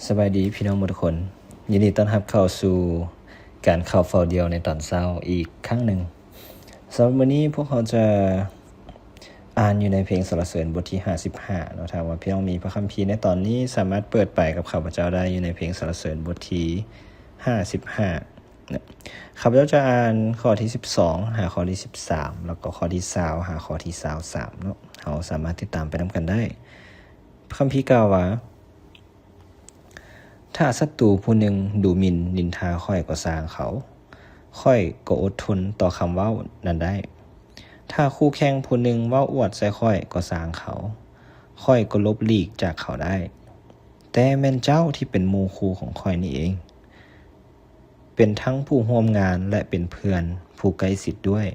ສະບາຍດີພີ່ນ້ອງໝົດທຸກຄົນ, ຍິນດີຕ້ອນຮັບເຂົ້າສູ່ການເຂົ້າເຝົ້າດ່ຽວໃນຕອນເຊົ້າອີກຄັ້ງໜຶ່ງ. ສຳລັບມື້ນີ້ພວກເຮົາຈະອ່ານຢູ່ໃນເພງສັນລະເສີນບົດທີຫ້າສິບຫ້າເນາະ. ຖ້າວ່າພີ່ນ້ອງມີພະຄຳພີໃນຕອນນີ້ ສາມາດເປີດໄປກັບຂ້າພະເຈົ້າໄດ້ ຢູ່ໃນເພງສັນລະເສີນບົດທີຫ້າສິບຫ້າ. ຂ້າພະເຈົ້າຈະອ່ານຂໍ້ທີສິບສອງຫາຂໍ້ທີສິບສາມ ແລ້ວກໍຂໍ້ທີຊາວຫາຂໍ້ທີຊາວສາມເນາະ. ເຮົາສາມາດຕິດຕາມໄປນຳກັນໄດ້. ພະຄຳພີກ່າວວ່າ, ຖ້າສັດຕູຜູ້ໜຶ່ງດູໝິ່ນນິນທາຂ້ອຍກໍຊ່າງເຂົາ, ຂ້ອຍກໍອົດທົນຕໍ່ຄຳເວົ້ານັ້ນໄດ້. ຖ້າຄູ່ແຂ່ງຜູ້ໜຶ່ງເວົ້າອວດໃສ່ຂ້ອຍກໍຊ່າງເຂົາ, ຂ້ອຍກໍຫຼົບຫຼີກຈາກເຂົາໄດ້. ແຕ່ແມ່ນເຈົ້າທີ່ເປັນໝູ່ຄູ່ຂອງຂ້ອຍນີ້ເອງ, ເປັນທັງຜູ້ຮ່ວມງານ ແລະ ເປັນເພື່ອນຜູ້ໃກ້ຊິດດ້ວຍ.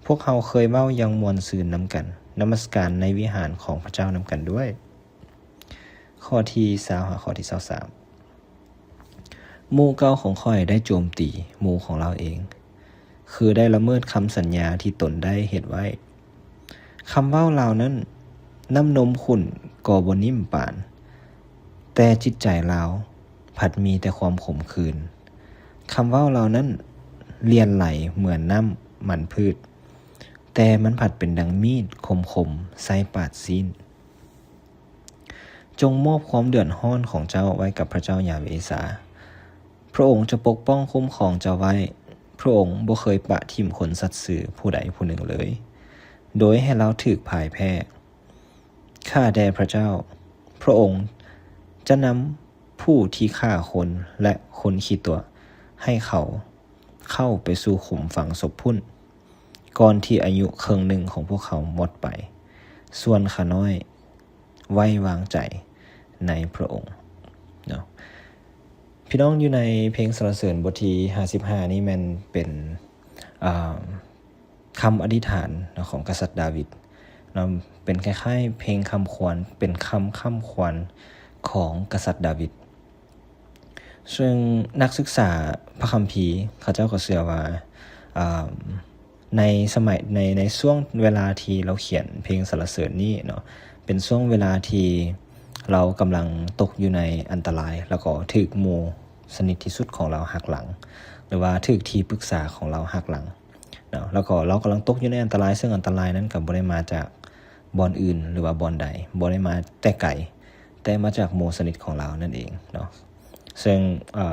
ພວກເຮົາເຄີຍເວົ້າຢ່າງມ່ວນຊື່ນນຳກັນ, ນະມັດສະການໃນວິຫານຂອງພະເຈົ້ານຳກັນດ້ວຍ. ຂໍ້ທີຊາວຫາຂໍ້ທີຊາວສາມ. ໝູ່ເກົ່າຂອງຂ້ອຍໄດ້ໂຈມຕີໝູ່ຂອງລາວເອງ, ຄືໄດ້ລະເມີດຄຳສັນຍາທີ່ຕົນໄດ້ເຮັດໄວ້. ຄຳເວົ້າລາວນັ້ນ, ນ້ຳນົມຂຸ້ນກໍບໍ່ນິ້ມປານ, ແຕ່ຈິດໃຈລາວພັດມີແຕ່ຄວາມຂົມຂືນ. ຄຳເວົ້າລາວນັ້ນຫຼຽນໄຫຼເໝືອນນ້ຳມັນພືດ, ແຕ່ມັນພັດເປັນດັ່ງມີດຄົມໆໃສ່ປາດຊີ້ນ. ຈົ່ງມອບຄວາມເດືອດຮ້ອນຂອງເຈົ້າໄວ້ກັບພະເຈົ້າຢາເວຊາ. ພະອົງຈະປົກປ້ອງຄຸ້ມຄອງເຈົ້າໄວ້. ພະອົງບໍ່ເຄີຍປະຖິ້ມຄົນສັດຊື່ຜູ້ໃດຜູ້ໜຶ່ງເລີຍ, ໂດຍໃຫ້ລາວຖືກພ່າຍແພ້. ຂ້າແດ່ພະເຈົ້າ, ພະອົງຈະນຳຜູ້ທີ່ຂ້າຄົນ ແລະ ຄົນຂີ້ຕົວະໃຫ້ເຂົາ ເຂົ້າໄປສູ່ຂຸມຝັງສົບພຸ້ນ, ກ່ອນທີ່ອາຍຸເຄິ່ງໜຶ່ງຂອງພວກເຂົາໝົດໄປ. ສ່ວນຂ້ານ້ອຍໄວ້ວາງໃຈໃນພະອົງເນາະ. ພີ່ນ້ອງ, ຢູ່ໃນເພງສັນລະເສີນບົດທີຫ້າສິບຫ້ານີ້ແມ່ນເປັນ ອ່າ ຄຳອະທິຖານເນາະ ຂອງກະສັດດາວິດເນາະ, ເປັນຄ້າຍໆເພງຄຳຂວັນ, ເປັນຄຳຄ້ຳຂວັນຂອງກະສັດດາວິດ. ເຊິ່ງນັກສຶກສາພະຄຳພີເຂົາເຈົ້າກໍເຊື່ອວ່າ ອ່າ ໃນສະໄໝ ໃນ ໃນຊ່ວງເວລາທີ່ລາວຂຽນເພງສັນລະເສີນນີ້ເນາະ ເປັນຊ່ວງເວລາທີ່ລາວກຳລັງຕົກຢູ່ໃນອັນຕະລາຍ ແລ້ວກໍຖືກໝູ່ສະໜິດທີ່ສຸດຂອງລາວຫັກຫຼັງ ຫຼືວ່າຖືກທີ່ປຶກສາຂອງລາວຫັກຫຼັງເນາະ. ແລ້ວກໍລາວກຳລັງຕົກຢູ່ໃນອັນຕະລາຍ, ເຊິ່ງອັນຕະລາຍນັ້ນກໍບໍ່ໄດ້ມາຈາກບ່ອນອື່ນ ຫຼືວ່າບ່ອນໃດ, ບໍ່ໄດ້ມາແຕ່ໄກ, ແຕ່ມາຈາກໝູ່ສະໜິດຂອງລາວນັ້ນເອງເນາະ. ເຊິ່ງ ເອີ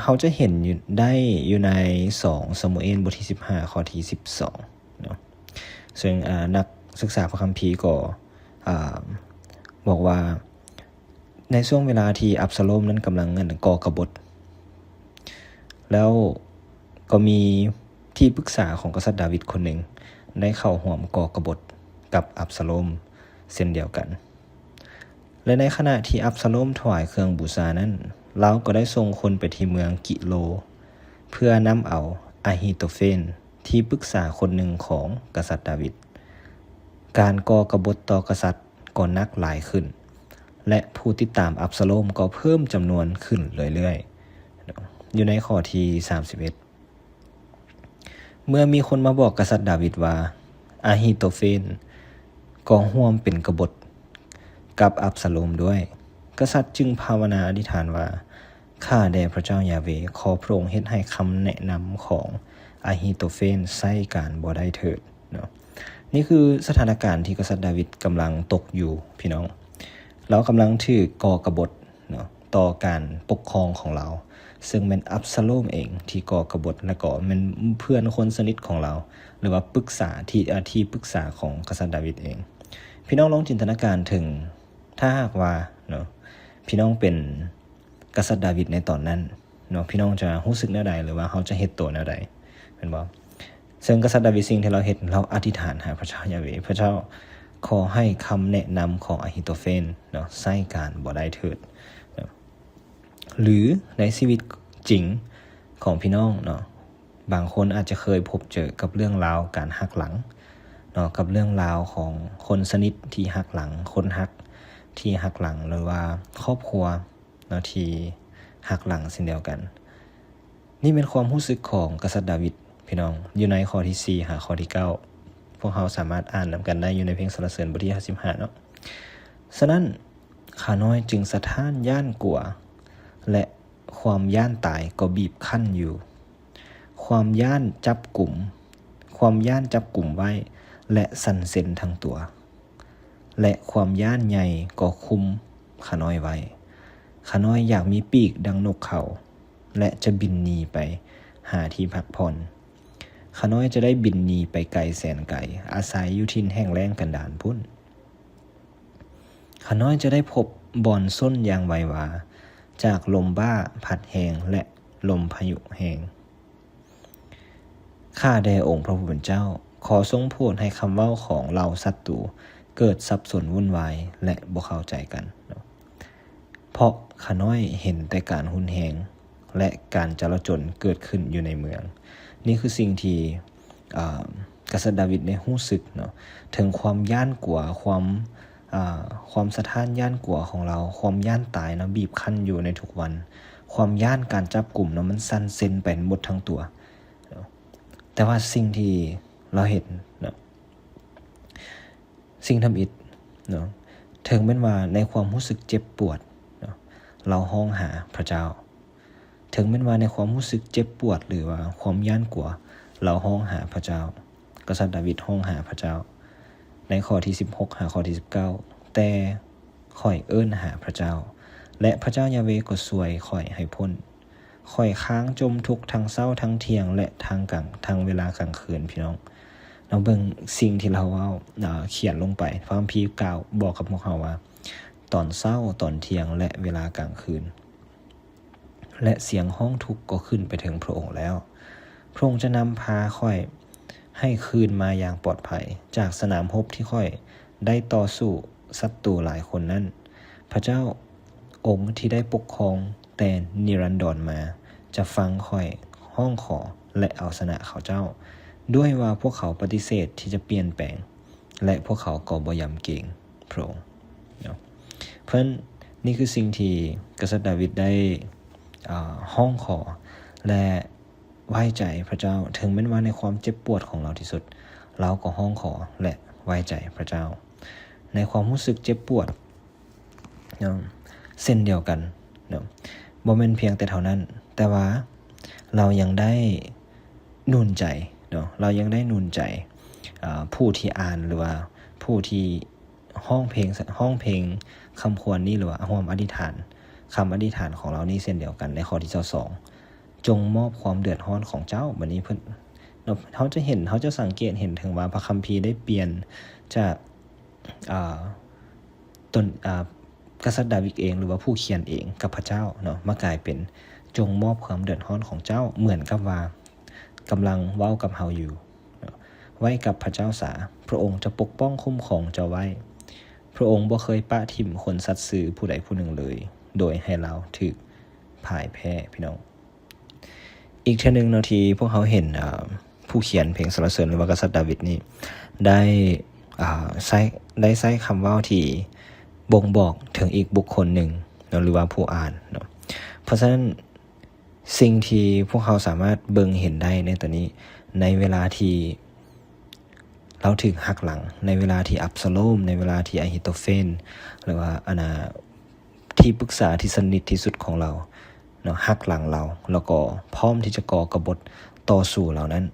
ເຮົາຈະເຫັນຢູ່ ໄດ້ຢູ່ໃນສອງຊາມູເອນບົດທີສິບຫ້າ ຂໍ້ທີສິບສອງເນາະ. ເຊິ່ງ ອາ ນັກສຶກສາພະຄຳພີກໍ ອາ ບອກວ່າ ໃນຊ່ວງເວລາທີ່ອັບຊາໂລມນັ້ນກຳລັງ ອັນ ກໍ່ກະບົດ ແລ້ວກໍມີທີ່ປຶກສາຂອງກະສັດດາວິດຄົນໜຶ່ງໄດ້ເຂົ້າຮ່ວມກໍ່ກະບົດກັບອັບຊາໂລມເຊັ່ນດຽວກັນ. ແລະ ໃນຂະນະທີ່ອັບຊາໂລມຖວາຍເຄື່ອງບູຊານັ້ນ, ລາວກໍໄດ້ສົ່ງຄົນໄປທີ່ເມືອງກິໂລ ເພື່ອນຳເອົາອາຮິໂຕເຟນ ທີ່ປຶກສາຄົນໜຶ່ງຂອງກະສັດດາວິດ. ການກໍ່ກະບົດຕໍ່ກະສັດກໍໜັກຫຼາຍຂຶ້ນ ແລະ ຜູ້ຕິດຕາມອັບຊາໂລມກໍເພີ່ມຈຳນວນຂຶ້ນເລື້ອຍໆ ຢູ່ໃນຂໍ້ທີສາມສິບເອັດ. ເມື່ອມີຄົນມາບອກກະສັດດາວິດວ່າ ອາຮິໂຕເຟນກໍຮ່ວມເປັນກະບົດກັບອັບຊາໂລມດ້ວຍ, ກະສັດຈຶ່ງພາວະນາອະທິຖານວ່າ, ຂ້າແດ່ພະເຈົ້າຢາເວ, ຂໍພະອົງເຮັດໃຫ້ຄຳແນະນຳຂອງອາຮິໂຕເຟນໃຊ້ການບໍ່ໄດ້ເຖີດເນາະ. ນີ້ຄືສະຖານະການທີ່ກະສັດດາວິດກຳລັງຕົກຢູ່, ພີ່ນ້ອງ. ລາວກຳລັງຖືກກໍ່ກະບົດເນາະ ຕໍ່ການປົກຄອງຂອງລາວ, ເຊິ່ງແມ່ນອັບຊາໂລມເອງທີ່ກໍ່ກະບົດ ແລະ ກໍແມ່ນເພື່ອນຄົນສະໜິດຂອງລາວ ຫຼືວ່າປຶກສາທີ່ ອາ ທີ່ປຶກສາຂອງກະສັດດາວິດເອງ. ພີ່ນ້ອງລອງຈິນຕະນາການເຖິງ ຖ້າຫາກວ່າເນາະ ພີ່ນ້ອງເປັນກະສັດດາວິດໃນຕອນນັ້ນເນາະ, ພີ່ນ້ອງຈະຮູ້ສຶກແນວໃດ ຫຼືວ່າເຮົາຈະເຮັດໂຕແນວໃດ ແມ່ນບໍ່? ເຊິ່ງກະສັດດາວິດສິ່ງທີ່ລາວເຮັດ, ລາວອະທິຖານຫາພະເຈົ້າຢາເວ, ພະເຈົ້າ ຂໍໃຫ້ຄຳແນະນຳຂອງອາຮິໂຕເຟນເນາະ ໃຊ້ການບໍ່ໄດ້ເຖີດເນາະ. ຫຼືໃນຊີວິດຈິງຂອງພີ່ນ້ອງເນາະ, ບາງຄົນອາດຈະເຄີຍພົບເຈີກັບເລື່ອງລາວການຫັກຫຼັງເນາະ, ກັບເລື່ອງລາວຂອງຄົນສະໜິດທີ່ຫັກຫຼັງ, ຄົນຮັກທີ່ຫັກຫຼັງ, ຫຼືວ່າຄອບຄົວເນາະ ທີ່ຫັກຫຼັງເຊັ່ນດຽວກັນ. ນີ້ແມ່ນຄວາມຮູ້ສຶກຂອງກະສັດດາວິດ ພີ່ນ້ອງ, ຢູ່ໃນຂໍ້ທີສີ່ຫາຂໍ້ທີເກົ້າ ພວກເຮົາສາມາດອ່ານນຳກັນໄດ້ຢູ່ໃນເພງສັນລະເສີນບົດທີຫ້າສິບຫ້າເນາະ. ສະນັ້ນ, ຄ ຂ້ານ້ອຍຈຶ່ງສະທ້ານຢ້ານກົວ ແລະ ຄວາມຢ້ານຕາຍກໍບີບຄັ້ນຢູ່. ຄວາມຢ້ານຈັບກຸມ, ຄວາມຢ້ານຈັບກຸມໄວ້ ແລະ ສັ່ນເຊັນທັງຕົວ, ແລະ ຄວາມຢ້ານໃຫຍ່ກໍຄຸມຂ້ານ້ອຍໄວ້. ຂ້ານ້ອຍຢາກມີປີກດັ່ງນົກເຂົາ ແລະ ຈະບິນໜີໄປຫາທີ່ພັກຜ່ອນ. ຂ້ານ້ອຍຈະໄດ້ບິນໜີໄປໄກແສນໄກ, ອາໄສຢູ່ຖິ່ນແຫ້ງແລ້ງກັນດານພຸ້ນ. ຂ້ານ້ອຍຈະໄດ້ພົບບ່ອນສົ້ນຢ່າງໄວວາ ຈາກລົມບ້າພັດແຮງ ແລະ ລົມພາຍຸແຮງ. ຂ້າແດ່ອົງພະຜູ້ເປັນເຈົ້າ, ຂໍຊົງໂຜດໃຫ້ຄຳເວົ້າຂອງເຫຼົ່າສັດຕູເກີດສັບສົນວຸ່ນວາຍ ແລະ ບໍ່ເຂົ້າໃຈກັນ. ເພາະຂ້ານ້ອຍເຫັນແຕ່ການຮຸນແຮງ ແລະ ການຈະລາຈົນເກີດຂຶ້ນຢູ່ໃນເມືອງ. ນີ້ຄືສິ່ງທີ່ ອາ ກະສັດດາວິດໄດ້ຮູ້ສຶກເນາະ ເຖິງຄວາມຢ້ານກົວ, ຄວາມ ອາ ຄວາມສະທ້ານຢ້ານກົວຂອງລາວ, ຄວາມຢ້ານຕາຍເນາະ ບີບຄັ້ນຢູ່ໃນທຸກວັນ, ຄວາມຢ້ານການຈັບກຸມເນາະ ມັນສັ່ນເຊັນໄປໝົດທັງຕົວເນາະ. ແຕ່ວ່າສິ່ງທີ່ລາວເຫັນເນາະ ສິ່ງທຳອິດເນາະ, ເຖິງແມ່ນວ່າໃນຄວາມຮູ້ສຶກເຈັບປວດເນາະ ລາວຮ້ອງຫາພະເຈົ້າ. ເຖິງແມ່ນວ່າໃນຄວາມຮູ້ສຶກເຈັບປວດ ຫຼືວ່າຄວາມຢ້ານກົວ ລາວຮ້ອງຫາພະເຈົ້າ. ກະສັດດາວິດຮ້ອງຫາພະເຈົ້າ ໃນຂໍ້ທີສິບຫົກຫາຂໍ້ທີສິບເກົ້າ, ແຕ່ຂ້ອຍເອີ້ນຫາພະເຈົ້າ ແລະ ພະເຈົ້າຢາເວກໍຊ່ວຍຂ້ອຍໃຫ້ພົ້ນ. ຂ້ອຍຄ້າງຈົ່ມທຸກທັງເຊົ້າທັງທ່ຽງ ແລະ ທັງກາງ ທັງເວລາກາງຄືນ. ພີ່ນ້ອງ ເຮົາເບິ່ງສິ່ງທີ່ລາວເວົ້າ ອາ ຂຽນລົງໄປ. ພະຄຳພີກ່າວບອກກັບພວກເຮົາວ່າ ຕອນເຊົ້າ, ຕອນທ່ຽງ ແລະ ເວລາກາງຄືນ ແລະ ສຽງຮ້ອງທຸກກໍຂຶ້ນໄປເຖິງພະອົງແລ້ວ. ພະອົງຈະນຳພາຂ້ອຍໃຫ້ຄືນມາຢ່າງປອດໄພ ຈາກສະໜາມຮົບທີ່ຂ້ອຍໄດ້ຕໍ່ສູ້ສັດຕູຫຼາຍຄົນນັ້ນ. ພະເຈົ້າ ອົງທີ່ໄດ້ປົກຄອງແຕ່ນິລັນດອນມາ ຈະຟັງຂ້ອຍຮ້ອງຂໍ ແລະ ເອົາຊະນະເຂົາເຈົ້າ, ດ້ວຍວ່າພວກເຂົາປະຕິເສດທີ່ຈະປ່ຽນແປງ ແລະ ພວກເຂົາກໍບໍ່ຢຳເກງພະອົງເນາະ. ເພາະນັ້ນ ນີ້ຄືສິ່ງທີ່ກະສັດດາວິດໄດ້ ອາ ຮ້ອງຂໍ ແລະ ໄວ້ໃຈພະເຈົ້າ. ເຖິງແມ່ນວ່າໃນຄວາມເຈັບປວດຂອງລາວທີ່ສຸດ, ລາວກໍຮ້ອງຂໍ ແລະ ໄວ້ໃຈພະເຈົ້າ. ໃນຄວາມຮູ້ສຶກເຈັບປວດ ເນາະ ເຊັ່ນດຽວກັນເນາະ. ບໍ່ແມ່ນພຽງແຕ່ເທົ່ານັ້ນ, ແຕ່ວ່າລາວຍັງໄດ້ໜູນໃຈເນາະ, ລາວຍັງໄດ້ໜູນໃຈ ອາ ຜູ້ທີ່ອ່ານ ຫຼືວ່າຜູ້ທີ່ຮ້ອງເພງ ຮ້ອງເພງຄຳຄວນນີ້ ຫຼືວ່າຮ່ວມອະທິຖານ ຄຳອະທິຖານຂອງລາວນີ້ເຊັ່ນດຽວກັນ. ໃນຂໍ້ທີຊາວສອງ ຈົ່ງມອບຄວາມເດືອດຮ້ອນຂອງເຈົ້າ. ບັດນີ້ເພິ່ນ ເນາະ ເຮົາຈະເຫັນ ເຮົາຈະສັງເກດເຫັນເຖິງວ່າພະຄຳພີໄດ້ປ່ຽນຈາກ ອາ ຕົນ ອາ ກະສັດດາວິດເອງ ຫຼືວ່າຜູ້ຂຽນເອງກັບພະເຈົ້າເນາະ ມາກາຍເປັນ ຈົ່ງມອບຄວາມເດືອດຮ້ອນຂອງເຈົ້າ ເໝືອນກັບວ່າກຳລັງເວົ້າກັບເຮົາຢູ່ເນາະ ໄວ້ກັບພະເຈົ້າສາ, ພະອົງຈະປົກປ້ອງຄຸ້ມຄອງເຈົ້າໄວ້. ພະອົງບໍ່ເຄີຍປະຖິ້ມຄົນສັດຊື່ຜູ້ໃດຜູ້ໜຶ່ງເລີຍ ໂດຍໃຫ້ລາວຖືກພ່າຍແພ້. ພີ່ນ້ອງ ອີກເທື່ອໜຶ່ງເນາະ ທີ່ພວກເຮົາເຫັນ ເອີ ຜູ້ຂຽນເພງສັນລະເສີນ ຫຼືວ່າກະສັດດາວິດນີ້ ໄດ້ ເອີ ໃຊ້ ໄດ້ໃຊ້ຄຳເວົ້າທີ່ບົ່ງບອກເຖິງອີກບຸກຄົນໜຶ່ງເນາະ ຫຼືວ່າຜູ້ອ່ານເນາະ. ເພາະສະນັ້ນ ສິ່ງທີ່ພວກເຮົາສາມາດເບິ່ງເຫັນໄດ້ໃນຕອນນີ້ ໃນເວລາທີ່ ລາວຖືກຫັກຫຼັງ ໃນເວລາທີ່ອັບຊາໂລມ, ໃນເວລາທີ່ອະຫິໂຕເຟນ ຫຼືວ່າອັນນາ ທີ່ປຶກສາທີ່ສະໜິດທີ່ສຸດຂອງລາວເນາະ ຫັກຫຼັງລາວ ແລ້ວກໍພ້ອມທີ່ຈະກໍ່ກະບົດຕໍ່ສູ້ລາວນັ້ນ,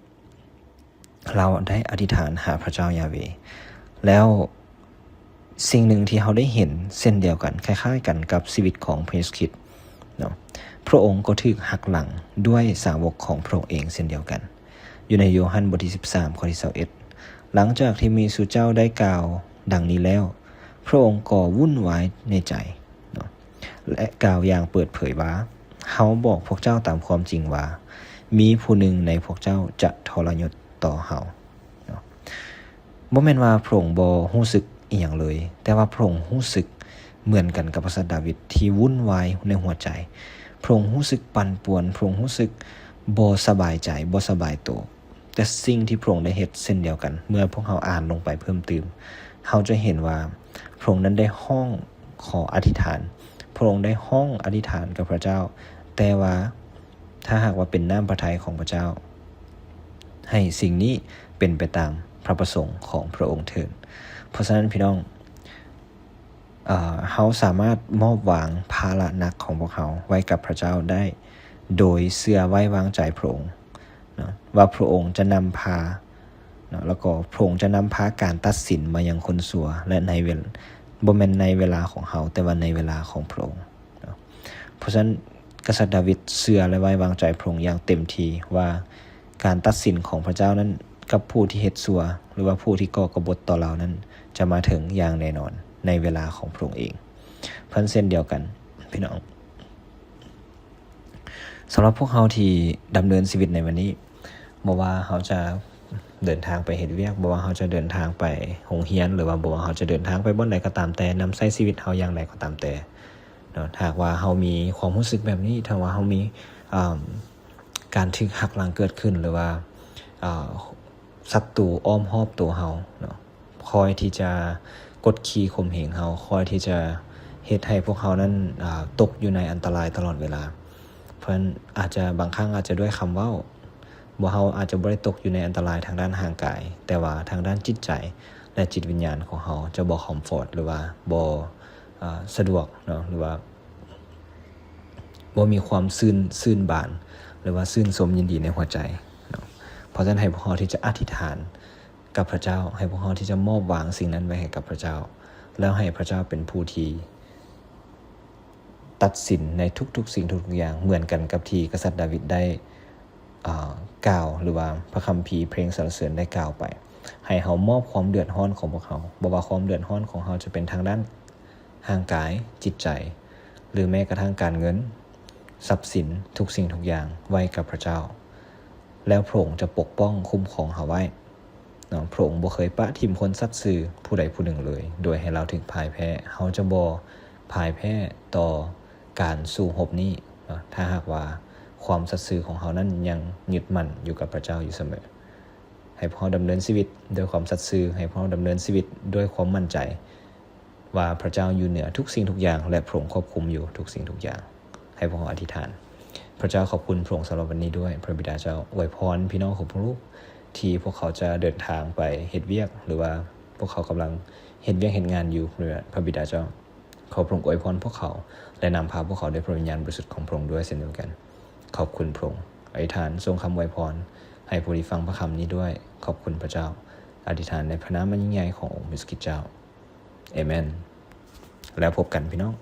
ລາວໄດ້ອະທິຖານຫາພະເຈົ້າຢາເວ. ແລ້ວ ສິ່ງໜຶ່ງທີ່ເຮົາໄດ້ເຫັນເຊັ່ນດຽວກັນ, ຄ້າຍໆກັນກັບຊີວິດຂອງພະເຢຊູຄຣິດເນາະ, ພະອົງກໍຖືກຫັກຫຼັງດ້ວຍສາວົກຂອງພະອົງເອງເຊັ່ນດຽວກັນ, ຢູ່ໃນໂຍຮັນບົດທີສິບສາມ ຂໍ້ທີຊາວເອັດ. ຫຼັງຈາກທີ່ໝູ່ເຈົ້າໄດ້ກ່າວດັ່ງນີ້ແລ້ວ, ພະອົງກໍວຸ່ນວາຍໃນໃຈເນາະ ແລະ ກ່າວຢ່າງເປີດເຜີຍວ່າ, ເຮົາບອກພວກເຈົ້າຕາມຄວາມຈິງວ່າ, ມີຜູ້ໜຶ່ງໃນພວກເຈົ້າຈະທໍລະຍົດຕໍ່ເຮົາເນາະ. ບໍ່ແມ່ນວ່າພະອົງບໍ່ຮູ້ສຶກອີ່ຫຍັງເລີຍ, ແຕ່ວ່າພະອົງຮູ້ສຶກເໝືອນກັນກັບກະສັດດາວິດທີ່ວຸ່ນວາຍໃນຫົວໃຈ. ພະອົງຮູ້ສຶກປັ່ນປ່ວນ, ພະອົງຮູ້ສຶກບໍ່ສະບາຍໃຈ, ບໍ່ສະບາຍໂຕ. ແຕ່ສິ່ງທີ່ພະອົງໄດ້ເຮັດເຊັ່ນດຽວກັນ, ເມື່ອພວກເຮົາອ່ານລົງໄປເພີ່ມຕື່ມ, ເຮົາຈະເຫັນວ່າພະອົງນັ້ນໄດ້ຮ້ອງຂໍອະທິຖານ, ພະອົງໄດ້ຮ້ອງອະທິຖານກັບພະເຈົ້າ, ແຕ່ວ່າ ຖ້າຫາກວ່າເປັນນ້ຳພະໄທຂອງພະເຈົ້າ, ໃຫ້ສິ່ງນີ້ເປັນໄປຕາມພະປະສົງຂອງພະອົງເທີ້ນ. ເພາະສະນັ້ນ ພີ່ນ້ອງ, ເຮົາສາມາດມອບວາງພາລະໜັກຂອງພວກເຮົາໄວ້ກັບພະເຈົ້າໄດ້ ໂດຍເຊື່ອໄວ້ວາງໃຈພະອົງເນາະ ວ່າພະອົງຈະນຳພາເນາະ ແລ້ວກໍພະອົງຈະນຳພາການຕັດສິນມາຍັງຄົນຊົ່ວ ແລະ ໃນເວລາ ບໍ່ແມ່ນໃນເວລາຂອງເຮົາ ແຕ່ວ່າໃນເວລາຂອງພະອົງເນາະ. ເພາະສະນັ້ນ ກະສັດດາວິດເຊື່ອ ແລະ ໄວ້ວາງໃຈພະອົງຢ່າງເຕັມທີ່ວ່າ ການຕັດສິນຂອງພະເຈົ້ານັ້ນກັບຜູ້ທີ່ເຮັດຊົ່ວ ຫຼືວ່າຜູ້ທີ່ກໍ່ກະບົດຕໍ່ລາວນັ້ນ ຈະມາເຖິງຢ່າງແນ່ນອນໃນເວລາຂອງພະອົງເອງ. ເຊັ່ນດຽວກັນ ພີ່ນ້ອງ ສຳລັບພວກເຮົາທີ່ດຳເນີນຊີວິດໃນວັນນີ້ ບໍ່ວ່າເຮົາຈະເດີນທາງໄປເຮັດວຽກ ບໍ່ວ່າເຮົາຈະເດີນທາງໄປໂຮງຮຽນ ຫຼືວ່າບໍ່ວ່າເຮົາຈະເດີນທາງໄປບ່ອນໃດກໍຕາມແຕ່ ນຳໃຊ້ຊີວິດເຮົາຢ່າງໃດກໍຕາມແຕ່ເນາະ ຖ້າຫາກວ່າເຮົາມີຄວາມຮູ້ສຶກແບບນີ້ ຖ້າວ່າເຮົາມີ ອ່າ ການຖືກຫັກຫຼັງເກີດຂຶ້ນ ຫຼືວ່າ ອ່າ ສັດຕູອ້ອມຮອບຕົວເຮົາເນາະ ຄອຍທີ່ຈະກົດຂີ່ຂົ່ມເຫງເຮົາ ຄອຍທີ່ຈະເຮັດໃຫ້ພວກເຮົານັ້ນ ອ່າ ຕົກຢູ່ໃນອັນຕະລາຍຕະຫຼອດເວລາ. ເພາະນັ້ນອາດຈະ ບາງຄັ້ງອາດຈະດ້ວຍຄຳເວົ້າ ບໍ່ ເຮົາອາດຈະບໍ່ໄດ້ຕົກຢູ່ໃນອັນຕະລາຍທາງດ້ານຮ່າງກາຍ ແຕ່ວ່າທາງດ້ານຈິດໃຈ ແລະ ຈິດວິນຍານຂອງເຮົາຈະບໍ່ຄອມຟອດ ຫຼືວ່າບໍ່ ອ່າ ສະດວກເນາະ ຫຼືວ່າ ບໍ່ມີຄວາມຊື່ນ ຊື່ນບານ ຫຼືວ່າຊື່ນຊົມຍິນດີໃນຫົວໃຈເນາະ. ເພາະສະນັ້ນໃຫ້ພວກເຮົາທີ່ຈະອະທິຖານກັບພະເຈົ້າ ໃຫ້ພວກເຮົາທີ່ຈະມອບວາງສິ່ງນັ້ນໄວ້ໃຫ້ກັບພະເຈົ້າ ແລ້ວໃຫ້ພະເຈົ້າເປັນຜູ້ທີ່ຕັດສິນໃນທຸກໆສິ່ງທຸກໆຢ່າງ ເໝືອນກັນກັບທີ່ກະສັດດາວິດໄດ້ ອ່າ ກ່າວ ຫຼືວ່າພະຄຳພີເພງສັນລະເສີນໄດ້ກ່າວໄປ. ໃຫ້ເຮົາມອບຄວາມເດືອດຮ້ອນຂອງພວກເຮົາ ບໍ່ວ່າຄວາມເດືອດຮ້ອນຂອງເຮົາຈະເປັນທາງດ້ານຮ່າງກາຍ, ຈິດໃຈ ຫຼື ແມ້ກະທັ່ງການເງິນ, ຊັບສິນ, ທຸກສິ່ງທຸກຢ່າງໄວ້ກັບພະເຈົ້າ ແລ້ວພະອົງຈະປົກປ້ອງຄຸ້ມຄອງເຮົາໄວ້ເນາະ. ພະອົງບໍ່ເຄີຍປະຖິ້ມຄົນສັດຊື່ຜູ້ໃດຜູ້ໜຶ່ງເລີຍ ໂດຍໃຫ້ລາວຖືກພ່າຍແພ້. ເຮົາຈະບໍ່ພ່າຍແພ້ຕໍ່ການສູ້ຮົບນີ້ເນາະ ຖ້າຫາກວ່າຄວາມສັດຊື່ຂອງເຮົານັ້ນຍັງຍຶດໝັ້ນຢູ່ກັບພະເຈົ້າຢູ່ສະເໝີ. ໃຫ້ພວກເຮົາດຳເນີນຊີວິດດ້ວຍຄວາມສັດຊື່, ໃຫ້ພວກເຮົາດຳເນີນຊີວິດດ້ວຍຄວາມໝັ້ນໃຈວ່າພະເຈົ້າຢູ່ເໜືອທຸກສິ່ງທຸກຢ່າງ ແລະ ພະອົງຄວບຄຸມຢູ່ທຸກສິ່ງທຸກຢ່າງ. ໃຫ້ພວກເຮົາອະທິຖານ. ພະເຈົ້າ ຂອບຄຸນພະອົງສຳລັບວັນນີ້ດ້ວຍ. ພະບິດາເຈົ້າ ອວຍພອນພີ່ນ້ອງຂອງພວກລູກ ທີ່ພວກເຂົາຈະເດີນທາງໄປເຮັດວຽກ ຫຼືວ່າພວກເຂົາກຳລັງເຮັດວຽກເຮັດງານຢູ່. ພະບິດາເຈົ້າ ຂໍພະອົງອວຍພອນພວກເຂົາ ແລະ ນຳພາພວກເຂົາດ້ວຍພະວິນຍານບໍລິສຸດຂອງພະອົງດ້ວຍເຊັ່ນດຽວກັນ. ຂອບຄຸນພະອົງ. ອະທິຖານສົ່ງຄຳອວຍພອນໃຫ້ຜູ້ທີ່ຟັງພະຄຳນີ້ດ້ວຍ. ຂອບຄຸນພະເຈົ້າ. ອະທິຖານໃນພະນາມອັນຍິ່ງໃຫຍ່ຂອງອົງພະເຢຊູຄຣິດເຈົ້າ. ເອເມນ. ແລ້ວພົບກັນພີ່ນ້ອງ.